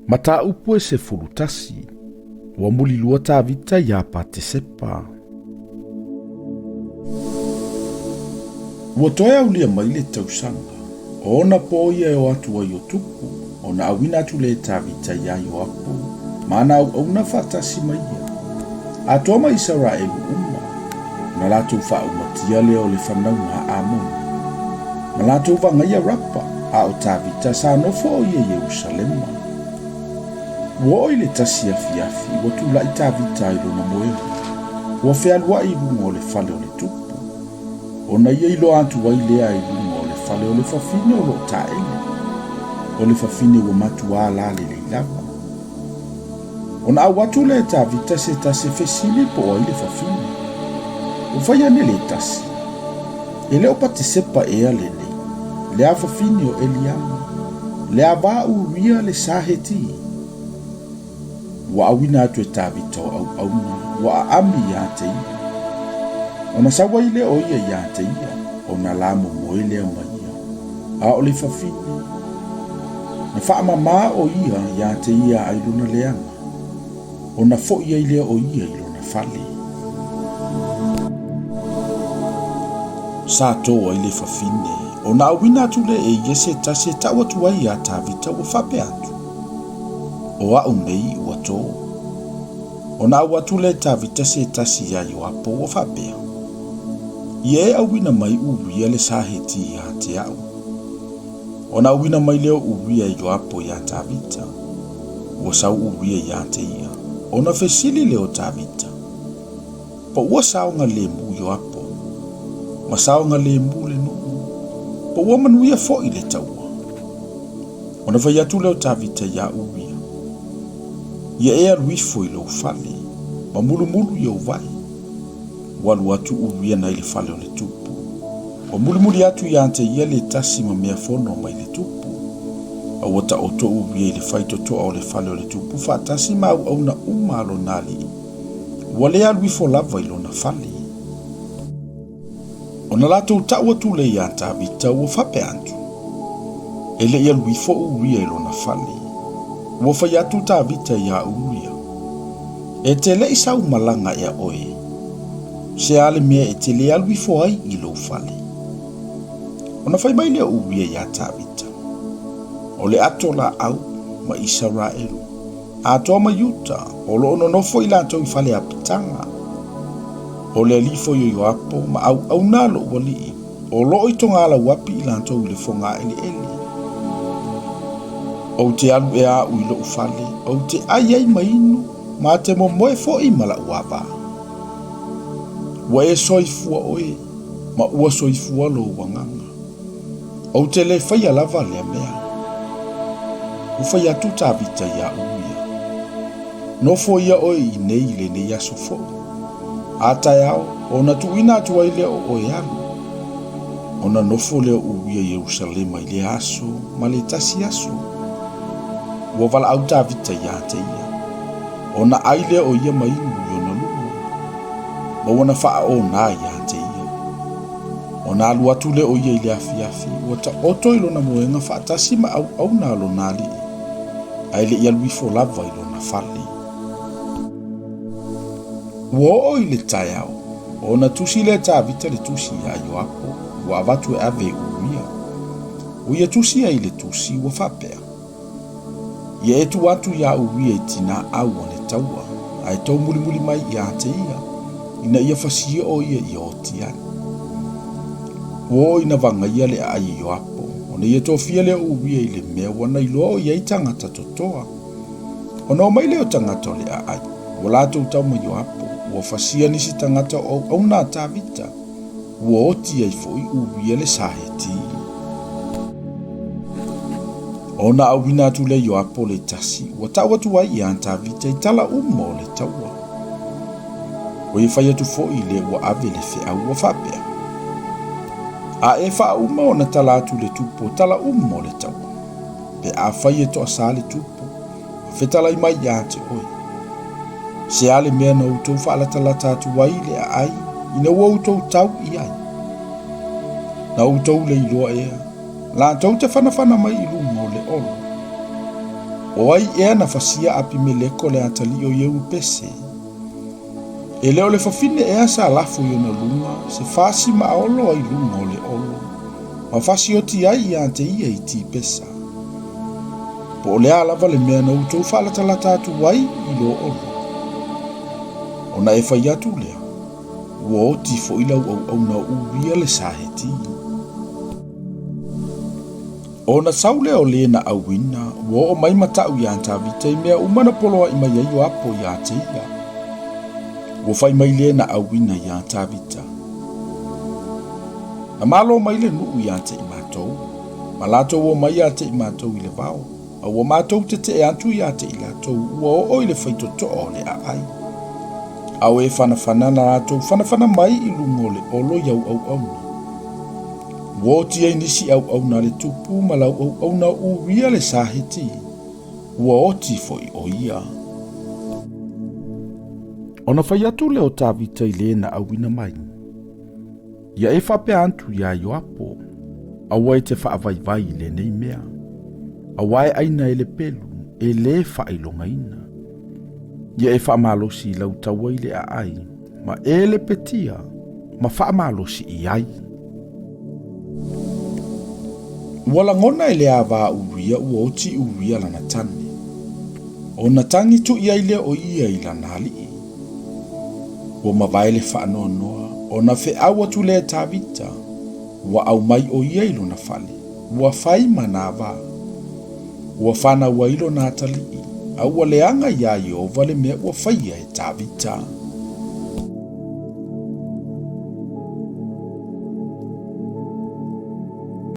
Mataupu e 11, ua mulilua Tavita iā Patesepa. Ua toe aulia mai le tausaga, o ona pō ia e o atu ai o Tupu, ona auina atu lea e Tavita iā Ioapo ma ana auauna faatasi ma ia, atoa ma Isaraelu uma, ona latou faaumatia lea o le fanauga a Amona, ma latou vagaia Rapa, a o Tavita sa nofo o ia i Ierusalema. Ua oo i le tasi afiafi, ua tulai Tavita i lona moega, ua fealuai i luga o le fale o le tupu. Ona ia iloa atu ai lea i luga o le fale o le fafine o lo o taele, o le fafine ua matuā lalelei lava. Ona ʻau atu lea e Tavita se tasi e fesili po o ai le fafine. Ua fai ane le tasi, E le o Patesepa ea lenei, le afafine o Eliama, le avā Uria le Saheti? Ua ʻauina atu e Tavita o ʻauʻauna, ua aʻami iā te ia. Ona sau ai lea o ia iā te ia, ona lā momoe lea ma ia, a o le fafine, na faamamā ʻo ia iā te ia a i lona leaga, ona foʻi ai lea o ia i lona fale. Sa tō ai le fafine, ona ʻauina atu lea e ia se tasi e tau atu ai iā Tavita ua faapea atu, O aʻu nei ua tō. Ona ʻau atu lea e Tavita se tasi iā Ioapo ua faapea, Ia e ʻauina mai Uria le Saheti iā te aʻu. Ona ʻauina mai lea o Uria e Ioapo iā Tavita. Ua sau Uria iā te ia. Ona fesili lea o Tavita, Po ua saogalemu Ioapo, ma saogalemu le nuu, po ua manuia foʻi le taua? Ona fai atu lea o Tavita iā Uria, Ia e alu ifo i lou fale, ma mulumulu i ou vae. Ua alu atu Uria nai le fale o le tupu. Ua mulimuli atu iā te ia le tasi ma mea fono mai le tupu. A ua taoto Uria i le faitotoa o le fale o le tupu faatasi ma auauna uma a lona alii. Ua le alu ifo lava i lona fale. Ona latou tau atu lea iā Tavita ua faapea atu, E le i alu ifo Uria i lona fale. Ua fai atu Tavita iā Uria, E te le i sau malaga ea oe, se a le mea e te le alu ifo ai i lou fale? Ona fai mai lea o Uria iā Tavita, O le ato laau ma Isaraelu, atoa ma Iuta, o lo o nonofo i latou i fale apitaga. O le alii foi o Ioapo ma auauna a lou alii, o lo o i Togalauapi i latou i le fogaeleele. Ou te alu ea aʻu i loʻu fale, ou te ʻai ai ma inu, ma te momoe foʻi ma laʻu ava. Ua e soifua ʻoe, ma ua soifua lou agaga. Ou te le faia lava lea mea. Ua fai atu Tavita iā Uria, Nofo ia oe i inei i lenei aso foʻi. A taeao, ona tuuina atu ai lea o oe alu. Ona nofo lea o Uria i Ierusalema i lea aso ma le tasi aso. Ua valaau Tavita iā te ia. Ona ʻai lea o ia ma inu i ona lua, ma ua na faaʻōna iā te ia. Ona alu atu lea o ia i le afiafi, ua taoto i lona moega faatasi ma auauna a lona alii, a e le i alu ifo lava i lona fale. Ua oo i le taeao, ona tusi lea e Tavita le tusi iā Ioapo, ua avatu e ave i Uria. Ua ia tusi ai i le tusi, ua faapea, Ia e tuu atu iā Uria i tinā au o le taua, a e tou mulimuli mai iā te ia, ina ia fasia o ia ia oti ai. Ua oo ina vagaia le aai e Ioapo, ona ia tofia lea o Uria i le mea ua na iloa o i ai tagata totoa. Ona o mai lea o tagata o le aai, ua latou tau ma Ioapo, ua fasia nisi tagata o auauna a Tavita, Ua oti ai foi Uria le Saheti. Ona ʻauina atu lea Ioapo le tasi, ua tau atu ai iā Tavita i tala uma o le taua. Ua ia fai atu foi le ua ave le feau ua faapea, A e faauma ona tala atu le tupu o tala uma o le taua, pe afai e toasā le tupu, Fetalai mai iā te oe. Se a le mea na outou faalatalata atu ai i le aai ina ua outou tau i ai? Na outou le iloa ea, latou te fanafana mai i luga o le olo. O ai ea na fasia Apimeleko le atalii o Ierupese? E le o le fafine ea sa lafo i ona luga se fasi maaolo ai luga o le olo, ma fasioti ai iā te ia i Tipesa? Po o le a lava le mea na outou faalatalata atu ai i lo olo? Ona e fai atu lea, Ua oti foi lau auauna o Uria le Saheti. Ona sau lea o lē na auina, ua oo mai ma ta'u iā Tavita i mea uma na poloa'i mai ai Ioapo iā te ia. Ua fai mai lē na auina iā Tavita. Na malo mai le nu'u iā te i matou, ma latou o mai iā te i matou i le vao, a ua matou tete'e atu iā te i latou ua oo i le faitotoa o le aai. A o e fanafana na latou fanafana mai i luga o le olo i au auauna. Ua oti ai nisi auauna a le tupu ma lau auauna o Uria le Saheti, ua oti foi ʻo ia. Ona fai atu lea o Tavita i le na auina mai. Ia e faapea atu iā Ioapo, Aua e te faavaivai i lenei mea, aua e ʻaina e le pelu, e lē faailogaina. Ia e faamalosi i lau taua i le aai, ma e lepetia, ma faamalosi i ai. Ua lagona e le ava a Uria ua oti Uria lana tane. Ona tagi tui ai lea o ia i lana alii. Ua mavae le faanoanoa, ona feau atu lea e Tavita, ua aumai ʻo ia i lona fale, ua fai ma nā wā. Ua fanau ai lona atalii, a ua leaga iā Ieova le mea ua faia e Tavita.